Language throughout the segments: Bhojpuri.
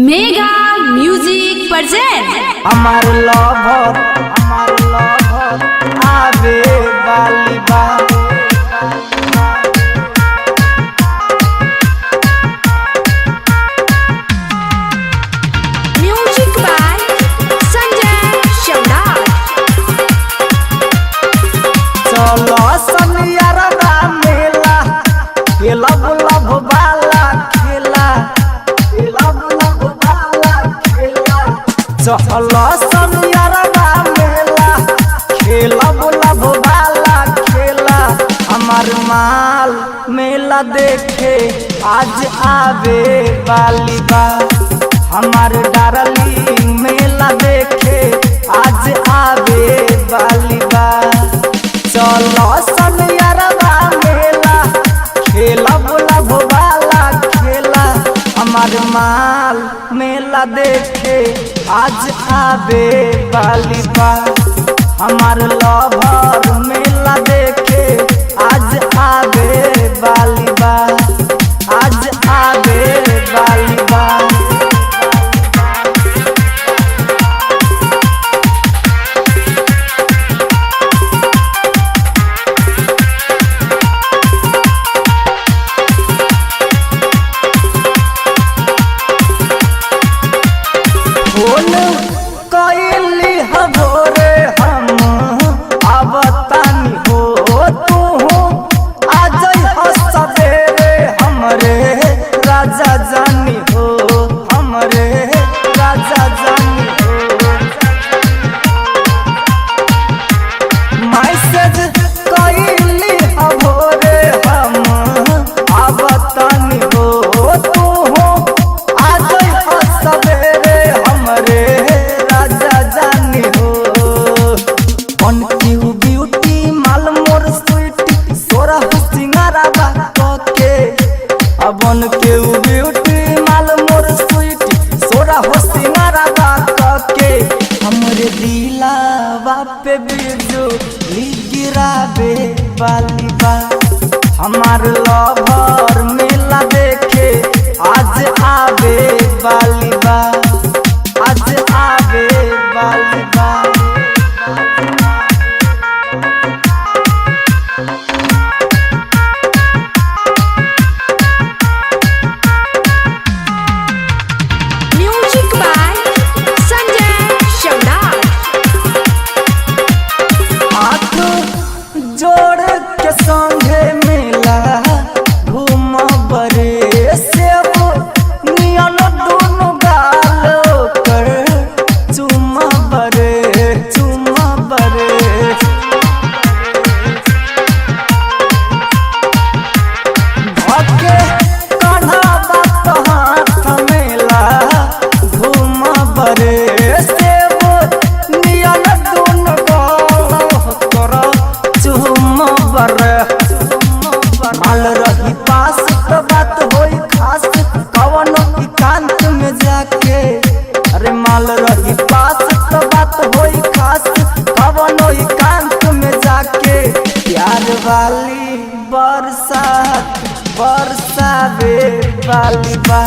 Mega music present. हमार लवर, हमार लवर आवे वाली बा। म्यूजिक बाय संजय सम्राट। चलो सनियरवा मेला, खेलब लभ वाला खेला, खेलब लभ वाला खेला। चलो सनियरवा मेला, खेलब लभ वाला खेला। हमार माल मेला देखे आज आवे वाली बा। हमार डार्लिंग मेला देखे आज आवे वाली बा। चलो सनियरवा मेला, खेलब लभ वाला खेला। हमार माल मेला देखे आज आवे वाली बा। हमार लभर मेला देखे आज आवे वाली बा। आज आवे वाली बा। फोन कैली हभोरे हम आवतानी हो, तू आ जइह सबेरे हमरे राजा जानी हो, हमरे राजा जानी हो। मैसेज कैली हभोरे हम आवतानी हो, तू आ जइह सबेरे हमरे राजा जानी हो। बन के उ ब्यूटी माल मोर स्वीट सोरा सिंगारा बा के, अबन के उ ब्यूटी माल मोर स्वीट सोरा हो सिंगारा बा के। हमरे दिलावा पे बिजली गिरावे वाली बा। हमार लभर मेला देखे आज आवे वाली बा। आज आवे वाली बा। म्यूजिक बाय संजय सम्राट। हाथ जोड़ के संगे मेला घूम बरे सेब नियन दुनु गाल कर चुम बरे, चुम बरे। धके कन्हावा तो हाथ मेला घूम बरे सेब नियन दुनु गाल कर चुम बरे। माल रही पास तो बात होई खास कवन एकांत में जाके। अरे माल रही पास तो बात होई खास कवन एकांत में जाके। प्यार वाली बरसात बरसावे वाली बा।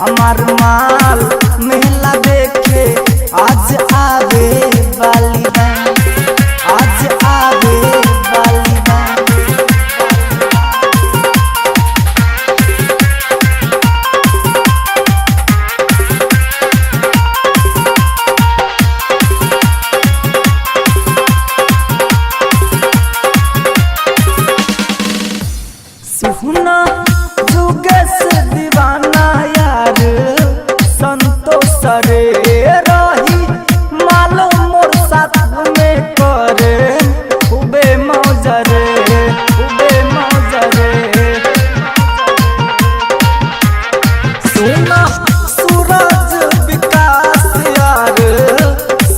हमार माल मेला देखे आज आवे वाली बा। आज आवे वाली बा। सुना जुगस दीवाना यार संतोष रे रही मालो मोर साथ में करे खूबे मौजरे, खूबे मौजरे। सुना सूरज विकास यार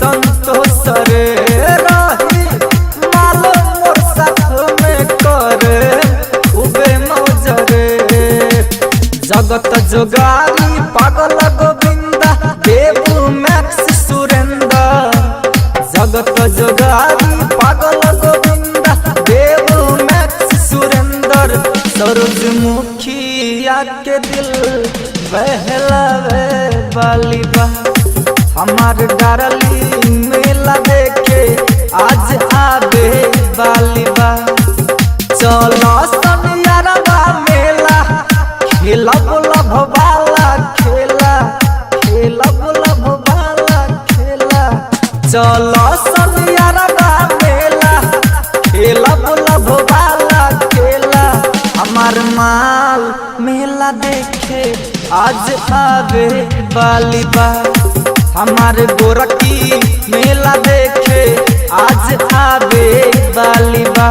संतोष रे रही मालो मोर साथ में करे खूबे मौजरे। जगत जोगारी पागल गोविंदा देव मैक्स सुरेंद्र। जगत जोगारी पागल गोविंदा देव मैक्स सुरेंद्र। सरोज मुखिया के दिल बहलावे वाली बा। हमार डारली मेला देखे आज आवे वाली बा। चलो सनियरवा मेला खेलब लभ वाला खेला, खेलब लभ वाला खेला। चलो सनियरवा मेला खेलब लभ वाला खेला। हमार माल मेला देखे आज आवे वाली बा। हमार गोरकी मेला देखे आज आवे वाली बा।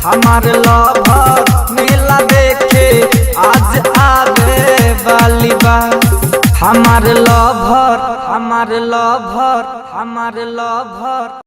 हमार लभर मेला देखे आज आवे वाली बा। हमार लभर, हमार लभर, हमार लभर।